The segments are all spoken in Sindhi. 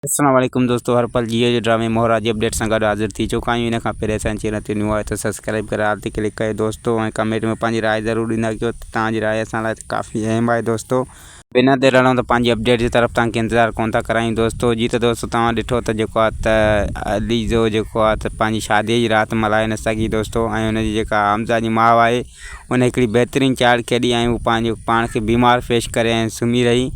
السلام عليڪم دوستو هر پل جيئو جو ڊرامي مهرا جي اپڊيٽ سان گڏ حاضر ٿي چڪا آهيون ان کان پهرين اسان جي چينل تي نيو آهيو ته سبسڪرائب ڪري آل تي ڪلڪ ڪيو دوستو ۽ ڪمينٽ ۾ پنهنجي راء ضرور ڏيندا ڪيو ته توهان جي راء اسان لاء ڪافي اهم آهي دوستو بنا دير هلون ته پنهنجي اپڊيٽ جي طرف توهان کي انتظار ڪون ٿا ڪرايون دوستو جي ته دوستو توهان ڏٺو ته جيڪو آهي ته علي جو جيڪو آهي ته پنهنجي شادي جي رات ملهائي نه سگهي دوستو ۽ ان جي جيڪا حمزه جي ماء آهي ان هڪڙي بهترين چال کيڏي ۽ هو پنهنجو پاڻ کي بيمار پيش ڪري ۽ سمهي رهي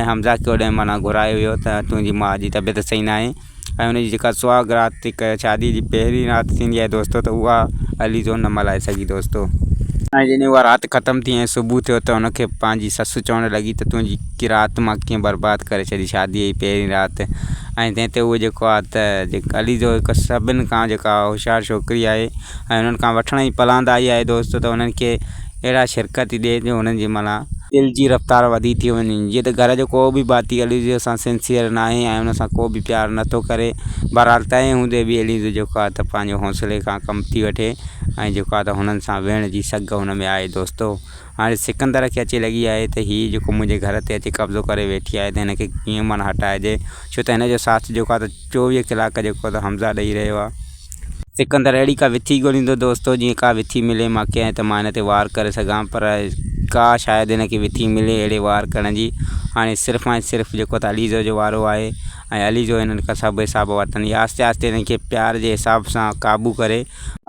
۽ حمزه کي اوڏانهن معنيٰ گهرايو ويو ته تنهنجي ماء جي طبيعت صحيح ناهي ۽ ان جي جيڪا سهاڳ رات ٿي شادي جي پهرين رات ٿيندي آهي دوستو ته اها علي زو نه ملهائي سگهي دوستو. ۽ جڏهن اها رات ختم ٿي ۽ صبح ٿيو ته ان کي پنهنجي سس چوڻ لڳي ته تنهنجي رات مان ڪيئن برباد ڪري ڇڏي شادي جي پهرين رات ۽ تنهن تي اهو جيڪو آهي ته علي زو هڪ سڀني کان جيڪا هوشيار ڇوڪري آهي ۽ انهن کان وٺڻ جي پلاند آئي آهي دوست ته انهن کي اهڙا شرڪت ڏي جو انهن جي معنيٰ دل جي رفتار وڌي ٿي وڃي جيئن ته گهر جو ڪو به ڀاتي عليزي سان سنسيئر ناهي ۽ ان سان ڪو به پيار نٿو ڪري بهرحال تنهن هوندي به عليزو جيڪو آهي ته پنهنجو حوصلي کان ڪم ٿي وٺي ۽ جيڪو آهي ته هنن سان ويهڻ جي سگهه هن ۾ آهي دوستو هاڻي سڪندر کي اچي لڳي آهي ته هي جيڪو منهنجي گهر تي اچي قبضو ڪري ويٺي آهي ته هن کي ڪيئن معنيٰ هٽائجي ڇو ته هن جو ساٿ جيڪو آهي ته 24 ڪلاڪ جيڪو آهي ته حمزه ڏئي رهيو آهي. سڪندر اهڙي ڪا وٿي ڳوليندو دوستو جيئن ڪا وٿي ملي مان ڪي ته مان هن تي وار ڪري سگهان پر ڪا شايد هن کي وٿي ملي اهڙي وار ڪرڻ جي هاڻي صرف ۽ صرف جيڪو ته عليزو جو وارو آهي ۽ عليزو هنن کان سڀ حساب وٺندي آهستي آهستي هنن کي پيار جي حساب سان قابو ڪري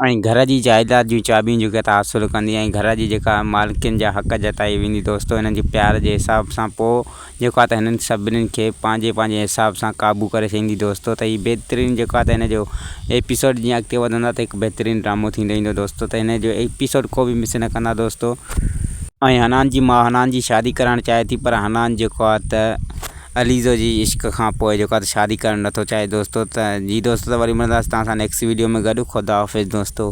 ۽ گهر جي جائيداد جون چاٻيون جيڪي ته حاصل ڪندي ۽ گهر جي جيڪا مالڪين جا حق جتائي ويندي دوستو هنن جي پيار جي حساب سان پوء جيڪو آ ته هنن سڀني کي پنهنجي پنهنجي حساب سان قابو ڪري ڇڏيندي دوستو ته هي بهترين جيڪو آ ته هن جو ايپيسوڊ جيئن اڳتي وڌندا ته هڪ بهترين ڊرامو ٿيندو ايندو دوستو ته هن جو ايپيسوڊ ڪو به مس نه ڪندا دوستو. ۽ حنان جي ماء حنان جي شادي ڪرائڻ چاهي ٿي پر حنان جيڪو آ ته عليزو جي عشق کان پوء جيڪو آ ته شادي ڪرڻ نٿو چاهي دوستو ته جي دوستو ته وري ملنداسين توهان سان نيڪسٽ ويڊيو ۾ گڏ خدا حافظ دوستو.